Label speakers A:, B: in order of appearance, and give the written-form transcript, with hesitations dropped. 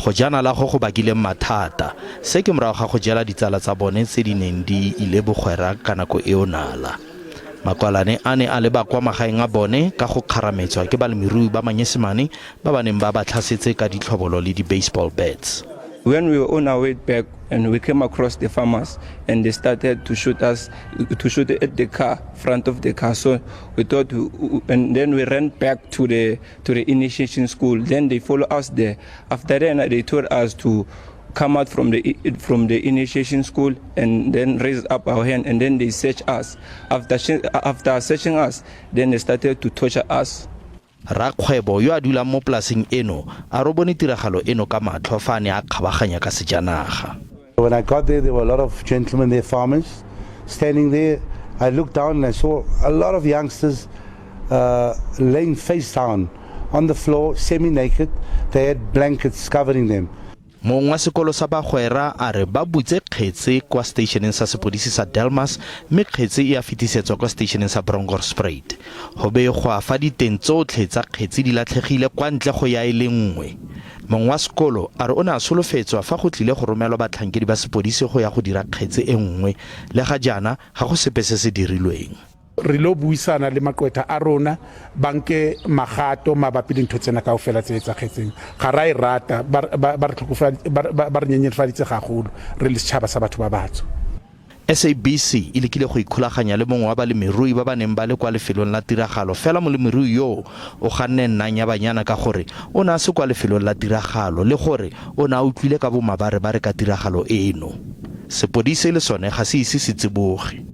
A: Go ja nala go go bakileng mathata. Se ke morago ga go jela ditsala tsa bone tse di neng di ile bogwera ka nako eo nala. Makwalane a ne a leba kwa magaeng a bone ka go kgarametswa ke balemirui ba Manyesemane ba ba neng ba ba tlhasetse ka ditlhobolo le di-baseball bats.
B: When we were on our way back and we came across the farmers and they started to shoot us, to shoot at the car, front of the car. So we thought, and then we ran back to the initiation school. Then they follow us there. After then, they told us to come out from the initiation school and then raise up our hand, and then they search us. After searching us, then they started to torture us.
A: Rakgwebo yo a dulang mo polaseng eno a re o bone tiragalo eno ka matlho fa a ne a kgabaganya ka sejanaga.
C: When I got there, there were a lot of gentlemen there, farmers, standing there. I looked down and I saw a lot of youngsters laying face down on the floor, semi-naked. They had blankets covering them.
A: Mong wa sekolo sa Bagwera a re ba butse kgetse kwa stationeng sa sepodisi sa Delmas, mme kgetse e a fetisetswa kwa stationeng sa Bronkhorstspruit. Go begwa fa diteng tsotlhe tsa kgetse di latlhegile kwa ntle go ya e le nngwe. Mong wa sekolo a re o ne a solofetswa fa go tlile go romelwa batlhankedi ba sepodisi go ya go dira kgetse e nngwe. Le ga jaana ga go sepe se se dirilweng.
D: Re lo buisana le maqwetha a rona, ba nke magato mabapi le ntho tsena kaofela tse etsagetseng. Ga ra e rata, ba re nyenyefaditse gagolo re le setšhaba sa batho ba batsho.
A: SABC e lekile go ikgolaganya le mongwe wa balemirui ba ba neng ba le kwa lefelong la tiragalo, fela molemirui yoo o ganne nnang ya banyana ka gore o ne a se kwa lefelong la tiragalo le gore o ne a utlwile ka bomabarebare ka tiragalo eno. Sepodisi le sone ga se ise se tsiboge.